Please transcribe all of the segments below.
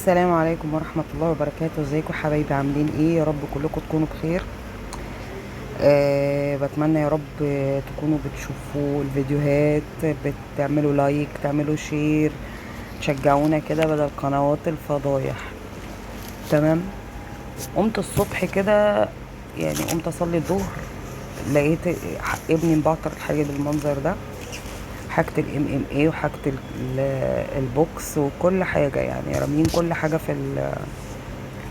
السلام عليكم ورحمة الله وبركاته. ازيكم حبايبي؟ عاملين ايه؟ يا رب كلكم تكونوا بخير. بتمنى يا رب تكونوا بتشوفوا الفيديوهات، بتعملوا like، تعملوا share، تشجعونا كده بدل قنوات الفضايح. تمام. قمت الصبح كده، يعني قمت اصلي الظهر، لقيت ابني مبعتر الحاجة بالمنظر ده، حاجة ال MMA وحاجة البوكس وكل حاجة، يعني رامين كل حاجة في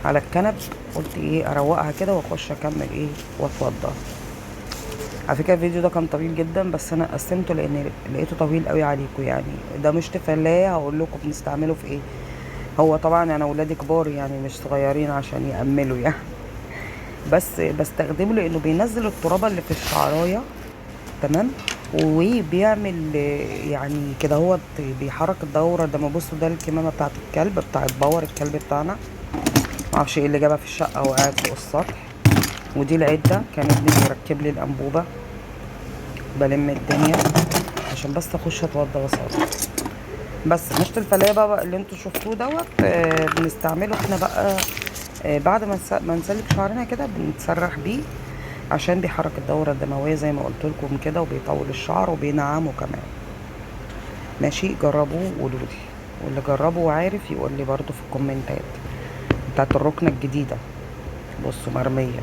على الكنب. قلت ايه، اروقها كده واخش اكمل ايه واتوضى. على فكرة الفيديو ده كان طويل جدا، بس انا قسمته لان لقيته طويل قوي عليكم. يعني ده مش تفلاية، هقول لكم بنستعمله في ايه. هو طبعا انا ولادي كبار، يعني مش صغيرين عشان يأملوا يعني، بس بستخدمه لانه بينزل الترابة اللي في الشعراية. تمام. وبيعمل يعني كده، هو بيحرك الدورة. ده ما بصوا، ده الكمامة بتاعت الكلب، بتاعت باور الكلب بتاعنا، معرفش ايه اللي جابها في الشقة وقاعد فوق السطح. ودي العدة، كان ابني بيركب لي الأنبوبة، بلم الدنيا عشان بس اخش اتوضى واصلي. بس مشط الفلاية بقى اللي انتوا شفتوه دوت، بنستعمله احنا بقى، بعد ما نسلك شعرنا كده بنتسرح بيه، عشان بيحرك الدورة الدموية زي ما قلت لكم كده، وبيطول الشعر وبينعمه كمان. ماشي، جربوه وقولوا لي، واللي جربه وعارف يقول لي برضو في الكومنتات. بتاعت الركنة الجديدة بصوا مرمية.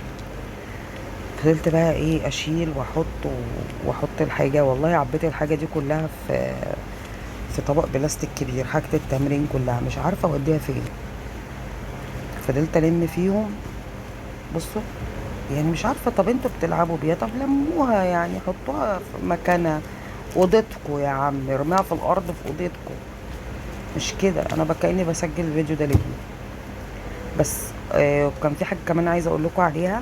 فضلت بقى ايه، اشيل واحط واحط الحاجة. والله عبيت الحاجة دي كلها في طبق بلاستيك كبير، حاجة التمرين كلها، مش عارفة اوديها فين. فضلت الم فيهم. بصوا يعني مش عارفة، طب انتوا بتلعبوا بيها، طب لموها يعني، حطوها في مكانها، اوضتكوا يا عم، ارميها في الارض في اوضتكوا، مش كده. انا كأني بسجل الفيديو ده لابني بس. كان في حاجة كمان عايزة اقول لكم عليها.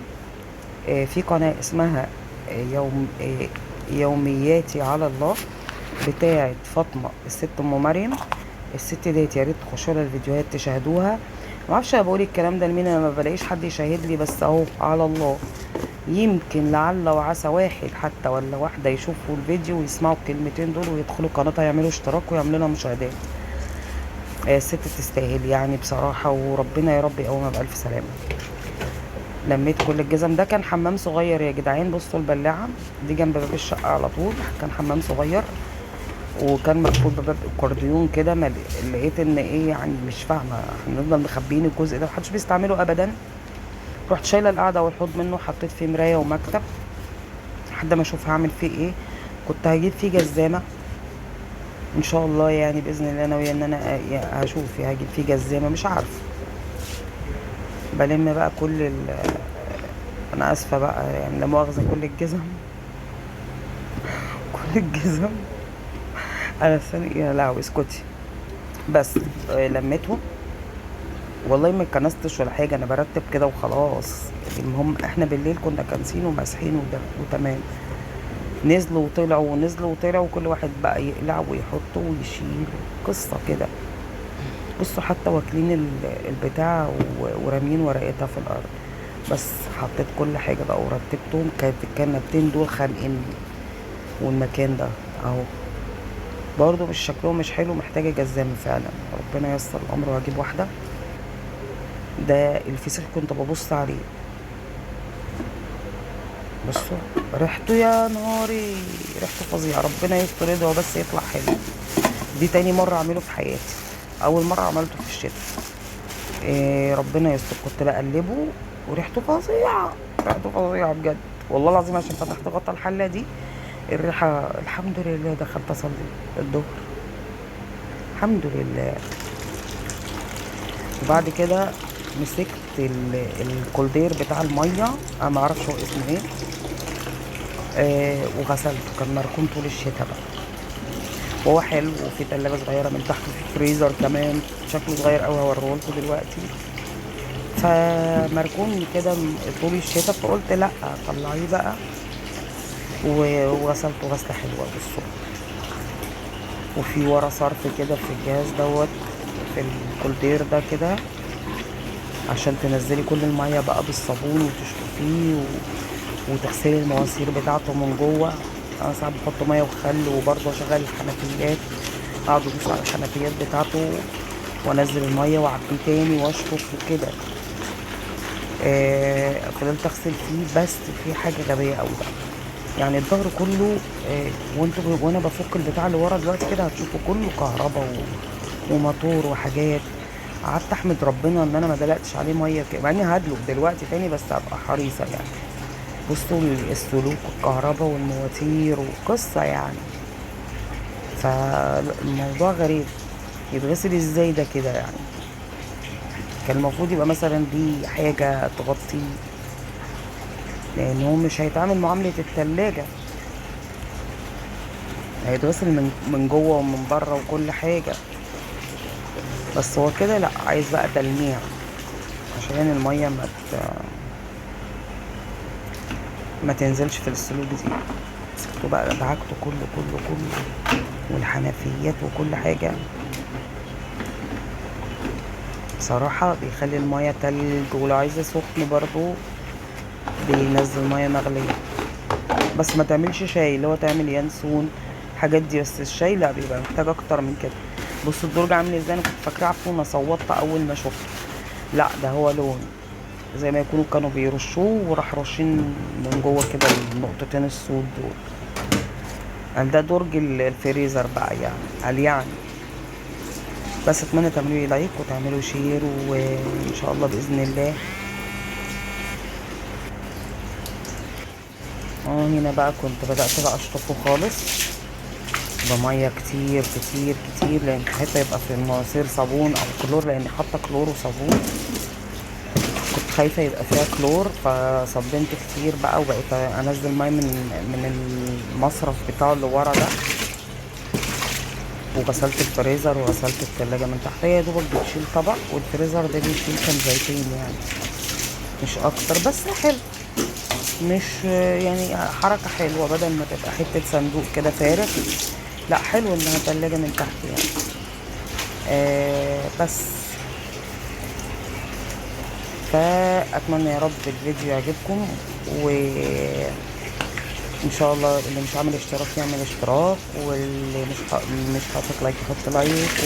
في قناة اسمها، يومياتي على الله، بتاعة فاطمة الست ام مريم. الست ديت يا ريت تخشوا لها الفيديوهات تشاهدوها. ما اعرفش انا بقول الكلام ده لمين، انا ما بلاقيش حد يشاهد لي، بس اهو على الله، يمكن لعل وعسى واحد حتى ولا واحدة يشوفوا الفيديو ويسمعوا الكلمتين دول ويدخلوا قناتها، يعملوا اشتراك ويعملوا لها مشاهدات. الست تستاهل يعني بصراحة، وربنا يا رب يقومها بألف سلامة. لميت كل الجزم. ده كان حمام صغير يا جدعان، بصوا البلاعة دي جنب باب الشقة على طول، كان حمام صغير وكان مقفول بباب كورديون كده. ما لقيت ان ايه يعني، مش فاهمة، احنا بنفضل مخبيين الجزء ده محدش بيستعمله ابدا. رحت شايلة القعدة والحوض منه، حطيت فيه مراية ومكتب لحد ما اشوف هعمل فيه ايه. كنت هجيب فيه جزامة ان شاء الله، يعني باذن الله ناوية ان انا هشوف هجيب فيه جزامة، مش عارفة. بلم بقى كل انا اسفة بقى يعني، لا مؤاخذة، كل الجزم، كل الجزم. انا الثاني يا لهوي اسكتي بس. لميتهم والله ما كنستش ولا حاجة، انا برتب كده وخلاص. المهم احنا بالليل كنا كانسين وماسحين وتمام. نزلوا وطلعوا ونزلوا وطلعوا، وكل واحد بقى يقلع ويحط ويشيل قصة كده. بصوا حتى واكلين البتاع ورامين ورقتها في الارض. بس حطيت كل حاجة بقى ورتبتهم. كانت الكنبتين دول خانقيني، والمكان ده اهو برضو مش شكلهم مش حلو، محتاجة جزامة فعلا. ربنا ييسر الامر واجيب واحدة. ده الفسيخ كنت ببص عليه، بصوا ريحته يا نهاري، ريحته فظيعة. ربنا يستر، يدعو بس يطلع حلو. دي تاني مرة اعمله في حياتي، اول مرة عملته في الشتاء. ربنا يستر. كنت بقلبه وريحته فظيعة، ريحته فظيعة بجد والله العظيم. عشان فتحت غطا الحلة دي الريحة، الحمد لله دخلت اصلي الظهر الحمد لله. وبعد كده مسكت الكولدير بتاع المية، انا ما اعرفش هو اسمه ايه، وغسلته. كان مركون طول الشتاء بقى، وهو حلو. وفي تلاجة صغيرة من تحت، وفي فريزر كمان شكله صغير قوي هوريه لكم دلوقتي. فمركون كده طول الشتاء، فقلت لا طلعيه بقى، وغسلته غسلة حلوة بالصوت. وفي ورا صرف كده في الجهاز دوت، في الكولدير ده كده، عشان تنزلي كل المية بقى بالصابون وتشطفيه وتغسلي المواسير بتاعته من جوه. انا ساعات بحط مية وخل، وبرضه اشغل الحنفيات، اقعد ادوس على الحنفيات بتاعته. وانزل المية واعبيه تاني واشطف وكده. فضلت اغسل فيه، بس في حاجة غبية قوي بقى، يعني الظهر كله وانتوا وانا بفك البتاع اللي ورا دلوقتي كده هتشوفوا كله كهرباء وموتور وحاجات. قعدت احمد ربنا ان انا ما دلقتش عليه مية كده، مع اني هدلق دلوقتي تاني بس ابقى حريصة يعني. بصوا السلوك والكهرباء والمواتير وقصة يعني، فالموضوع غريب. يتغسل ازاي ده كده يعني؟ كان المفروض يبقى مثلا دي حاجة تغطيه، لان هو مش هيتعامل معاملة التلاجة، هيتغسل من جوه ومن بره وكل حاجة. بس هو كده لا، عايز بقى تلميع عشان المية ما تنزلش في السلوك دي. مسكته بقى دعكته كله كله كله، والحنفيات وكل حاجة. بصراحة بيخلي المية تلج، ولو عايزة سخن برضو بينزل مية مغلية. بس ما تعملش شاي، اللي هو تعمل ينسون الحاجات دي، بس الشاي لا بيبقى محتاج اكتر من كده. بصوا الدرج عامل ازاي، انا كنت فاكراه عفونه، صوتت اول ما شفته، لا ده هو لون زي ما يكونوا كانوا بيرشوه وراح رشين من جوه كده النقطتين السود دول. قال ده درج الفريزر بقى يعني، قال يعني. بس اتمنى تعملوا لي like وتعملوا share، وان شاء الله باذن الله. هنا بقى كنت بدأت بقى اشطفه خالص بميه كتير كتير كتير، لان خايفة يبقى في المواسير صابون او كلور، لان حاطه كلور وصابون، كنت خايفة يبقى فيها كلور، فصبنت كتير بقى، وبقيت انزل مية من المصرف بتاعه اللي ورا ده، وغسلت الفريزر وغسلت التلاجة من تحت. هي يا دوبك بتشيل طبق، والفريزر ده بيشيل كنزايتين يعني مش اكتر، بس حلو، مش يعني حركة حلوة بدل ما تبقى حتة صندوق كده فارغ، لا حلو انها تلاجة من تحت يعني. بس فاتمنى يا رب الفيديو يعجبكم، وان شاء الله اللي مش عامل اشتراك يعمل اشتراك، واللي مش حاطط like يحط like،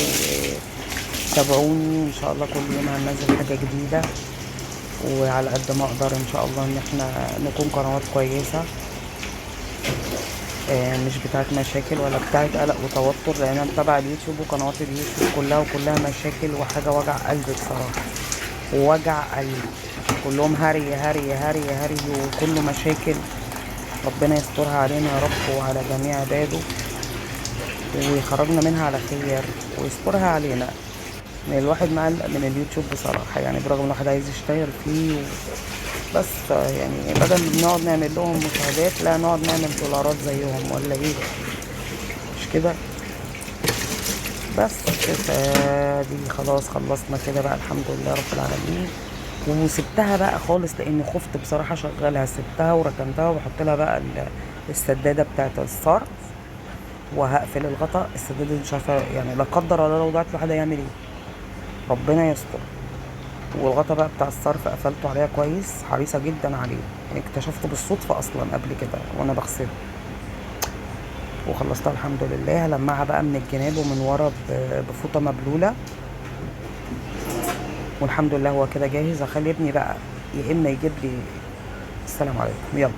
وتابعوني ان شاء الله كل يوم هننزل حاجة جديدة، وعلى قد ما اقدر ان شاء الله ان احنا نكون قنوات كويسة، مش بتاعت مشاكل ولا بتاعت قلق وتوتر، لان انا متابعه اليوتيوب وقنوات اليوتيوب كلها وكلها مشاكل وحاجه وجع قلب بصراحة، ووجع قلب، كلهم هري هري هري هري وكله مشاكل. ربنا يسترها علينا يا رب وعلى جميع عباده، ويخرجنا منها على خير ويسترها علينا. الواحد مقلق من اليوتيوب بصراحة يعني، برغم ان الواحد عايز يشتغل فيه بس يعني بدل ما بنقعد نعمل لهم مشاهدات، لا نقعد نعمل دولارات زيهم ولا ايه، مش كده؟ بس دي خلاص خلصنا كده بقى الحمد لله رب العالمين. وسبتها بقى خالص لان خفت بصراحة اشغلها، سبتها وركنتها وبحط لها بقى السدادة بتاعت الصرف، وهقفل الغطا. السدادة دي مش عارفة يعني لا قدر الله لو ضاعت الواحد هيعمل ايه، ربنا يستر. والغطا بقى بتاع الصرف قفلته عليها كويس، حريصة جدا عليه، اكتشفته بالصدفة اصلا قبل كده وانا بغسله، وخلصتها الحمد لله. هلمعها بقى من الجناب ومن ورا بفوطة مبلولة، والحمد لله هو كده جاهز. هخلي ابني بقى يا اما يجيب لي، السلام عليكم، يلا.